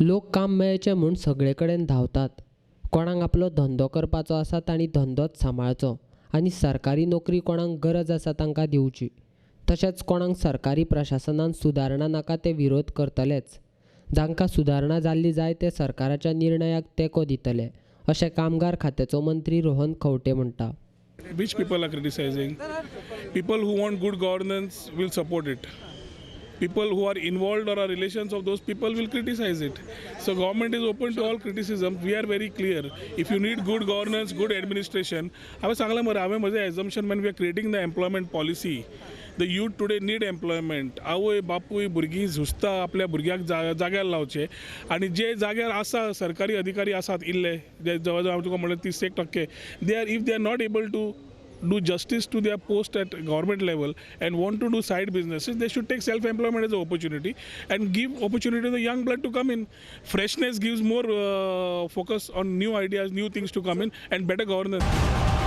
लोक काम मेळचें म्हूण सगळे कडेन धांवतात. कोणाक आपलो धंदो करपाचो आसा तांणी धंदोच सांबाळचो आनी सरकारी नोकरी कोणाक गरज आसा तांकां दिवची. तशेंच कोणाक सरकारी प्रशासनान सुदारणा नाका ते विरोध करतलेच. जांकां सुदारणा जाल्ली जाय ते सरकाराच्या निर्णयाक तेंको दितले अशें कामगार खात्याचो मंत्री रोहन खंवटे म्हणटा. Which people are criticizing? People who want good governance will support it. People who are involved or are relations of those people will criticize it. So government is open to all criticism. We are very clear. If you need good governance, good administration, हांवें सांगलें मरे, हांवें म्हजें assumption, when we are creating the employment policy, the youth today need employment. आवय बापूय भुरगीं झुजता आपल्या भुरग्याक जाग्यार लावचे आनी जे जाग्यार आसा सरकारी अधिकारी आसात इल्ले जे जवळ जवळ हांवें तुका म्हणलें 31%, they are if they are not able to do justice to their post at government level and want to do side businesses, they should take self-employment as an opportunity and give opportunity to the young blood to come in. Freshness gives more focus on new ideas, new things to come in and better governance.